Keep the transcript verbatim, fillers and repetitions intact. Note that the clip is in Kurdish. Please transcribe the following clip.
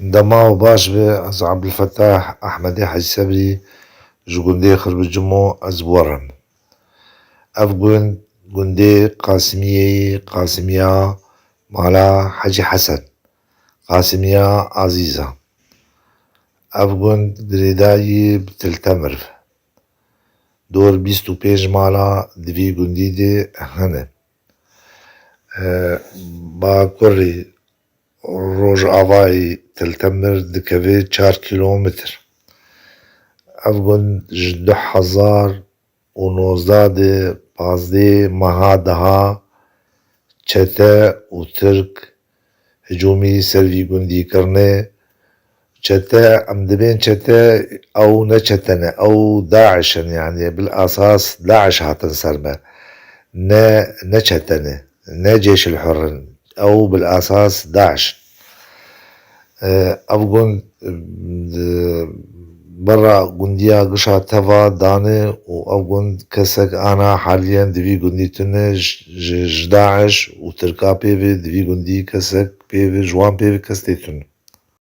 Dema û baş be, ez Abdulfetah Ehmedê Hecî Sebrî ji gundê Xirbicimo ez bi we re me. Ev gund, gundê Qasimiyê yî, Qasimiya mala Hecî Hesen, Qasimiya Azîza. Ev gund girêdayî bi Til Temir ve. Dor bîst û pênc mala di vî gundî de hene. E, bakurê rojavayî Til Temir dikeve çar kîlometr. Ev gund ji du hezar û nozdeh de pazdeh meha deha çete û Tirk hicûmî ser vî gundî kirine. Çete, em dibên çete, ew ne çete ne, ew DAIŞ in, yanî bil esas DAIŞ hatin ser me. Ne, ne çete ne, ne Cêşil Hur in, ew bil esas DAIŞ in. E, ev gund, e, di bera gundiya Gişa Teva dane û ev gund kesek ana haliyen di vî gundî tune ji, ji, ji DAIŞ û Tirka pê ve di vî gundî kesek pê ve, ji wan pê ve kes tê tune.